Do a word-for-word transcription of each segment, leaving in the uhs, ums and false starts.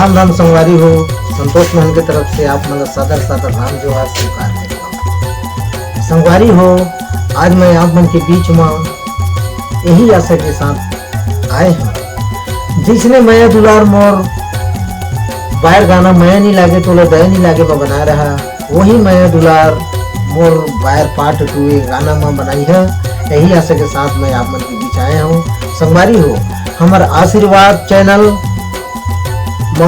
राम राम संगवारी हो, संतोष महन के तरफ से आप मन ला सादर सादर राम जोहार स्वीकार करत हौं। संगवारी हो, आज मैं आप मन के बीच म यही आशा के साथ आए हौं, जइसने मया दुलार मोर बायर गाना मया नी लागे तोला दया नी लागे म बनाए रहा, वही मया दुलार मोर बायर पार्ट टू ये गाना म बनाई है। यही आशा के साथ मैं आप मन के बीच आए हौं। संगवारी हो, हमर आशीर्वाद चैनल म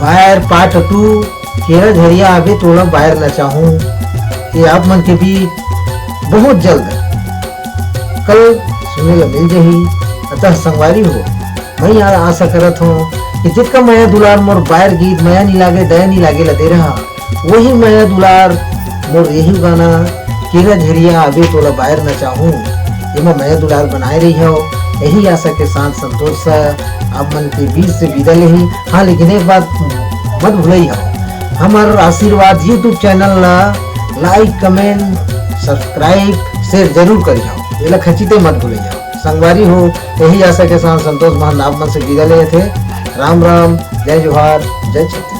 बायर पार्ट टू, केरा झरिया आबे तोला बायर नचाहूं, ये आप मन के बीच बहुत जल्द कल सुने ला मिल जही। अतः संगवारी हो, मैं आ-, आशा करत हौं कि जितका मया दुलार मोर बायर गीत मया नी लागे दया नी लागे ला दे रहा, वही मया दुलार मोर यही गाना केरा झरिया आबे तोला बायर नचाहूं, एमा मया दुलार बनाए रही हो। यही आशा के साथ संतोष सा आप मन के बीच से विदा लेही। हाँ, लेकिन एक बात मत भूलई हो, हमर आशीर्वाद YouTube चैनल ला लाइक, कमेंट, सब्सक्राइब, शेयर जरूर करी हो, एला खचिते मत भूलई हो। संगवारी हो, यही आशा के साथ संतोष महन आप मन से विदा लेथे। राम राम, जय जोहार, जय छत्तीसगढ़।